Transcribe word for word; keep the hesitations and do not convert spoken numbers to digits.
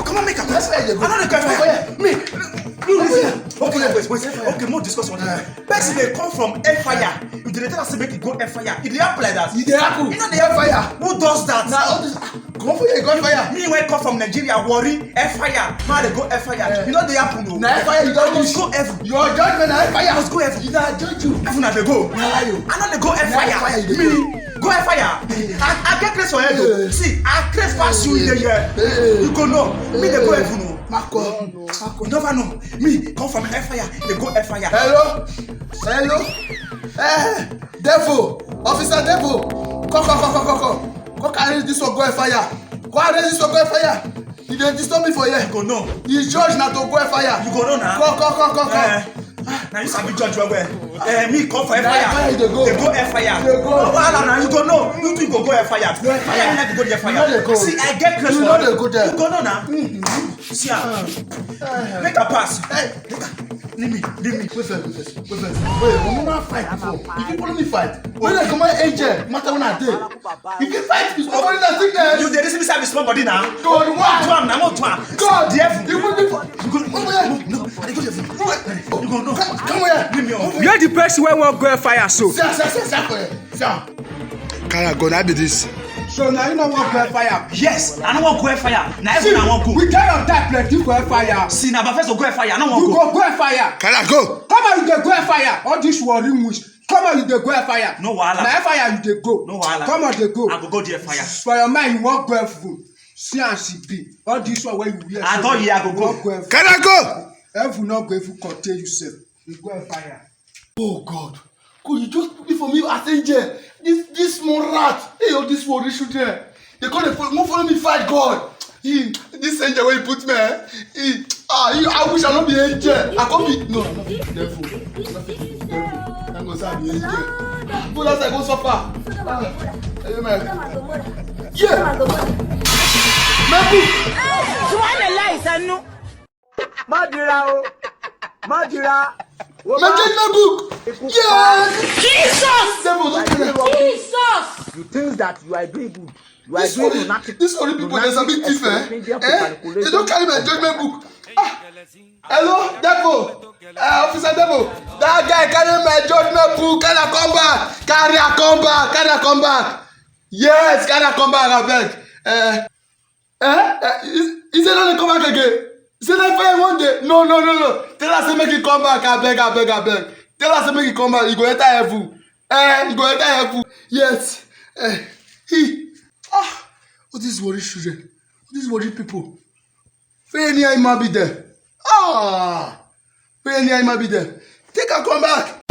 Come on, make a question. I don't know. Me. No, listen. Okay, wait, wait. Okay, more discuss one thing. Person dey come from hellfire. You dey tell us say make e go hellfire. E dey happen like that. E dey happen. You know the hellfire. Who does that? Na all this. Go for you, go fire. Me wey come from Nigeria, Warri, hellfire. Man dey go hellfire. You know dey happen o. Na hellfire you don reach. Go heaven. Your judgment na hellfire. Must go heaven. You na judge you. Heaven I dey go. Na lie o. I no dey go hellfire. Me go hellfire. I get craze for head o. See, I craze pass you dey here. You go know. Me dey go heaven o. Marco. You never know. Me come from hellfire. Dey go hellfire. Hello. Hello. Eh, devil. Officer devil. Come, come, come, come, come, come. Come carry this one go hellfire. Come arrange this one go hellfire. You dey disturb me for here. You go know. The judge na to go hellfire. You go know na. Come, come, come, come, come. Na you sabi judge well well. Eh, me come for hellfire. Hellfire you dey go. Dey go hellfire. Dey go. No wahala na, you go know. You too go go hellfire. Go hellfire. Fire, you no go go there fire. You no dey go. See, I get craze for you. You no dey go there. You go know na. See am. Make I pass. Hey, leave me, leave me. Wait first, wait first, wait first. Wait, we never fight before. If you follow me fight, when I come my angel, matter when I dey. If you fight me, somebody that sickness. You dey listen me say I be small body na. God, why? Do am na, mo do am. God, the heaven. You will be for. You go. Oh, yeah. No, I dey go there. You go no. Come, come here. Leave me on. You're the person wey wan go fire so. Sir, sir, sir, sir, sir. Kara go na be this. So na you no wan go fire? Yes, I no wan go fire. Na heaven I wan go. We get your type plenty for fire. See, na by first go fire. I no wan go. You go go fire. Kara go. Come on, you dey go fire. All this worry mush. Come on, you dey go fire. No wahala. Na fire you dey go. No wahala. Come on, dey go. I go go there fire. For your mind, you wan go heaven. See as e be. All this one wey you wear. I don hear, I go go. Kara go. Heaven no go even contain you sef. You go fire. Oh God, God, you just put me for me as angel. This this small rat. Hey, all this worry children. They come dey follow, wan follow me fight God. He, this angel wey you put me, eh? He, ah, you, I wish I no be angel. I come be no, I no fit be devil. I no fit be devil. Thank God say I be angel. Go that side, go suffer. Ah, hey, man. Yeah. My book. Subhanallah, Sanu. Má dira o. Má dira. Wo ma. Maintain my book. Ikú pa. Yes. Jesus. Devil don kill am. Jesus. You think that you are doing good. You are doing lunatic. This only people dey sabi thief, eh? Eh? They don carry my judgment book. Ah. Hello, devil. Uh, Officer Devil. That guy carry my judgment book. Carry am come back. Carry am come back. Carry am come back. Yes, carry am come back, abeg. Eh. Eh? Eh, he, he say no dey come back again. He say na fire one day. No, no, no, no. Tell am say make he come back, abeg, abeg, abeg. Tell am say make he come back. He go enter heaven. Eh, he go enter heaven. Yes. Eh, he. Ah, all these worry children. All these worry people. Where any animal be there? Ah, where any animal be there? Take am come back.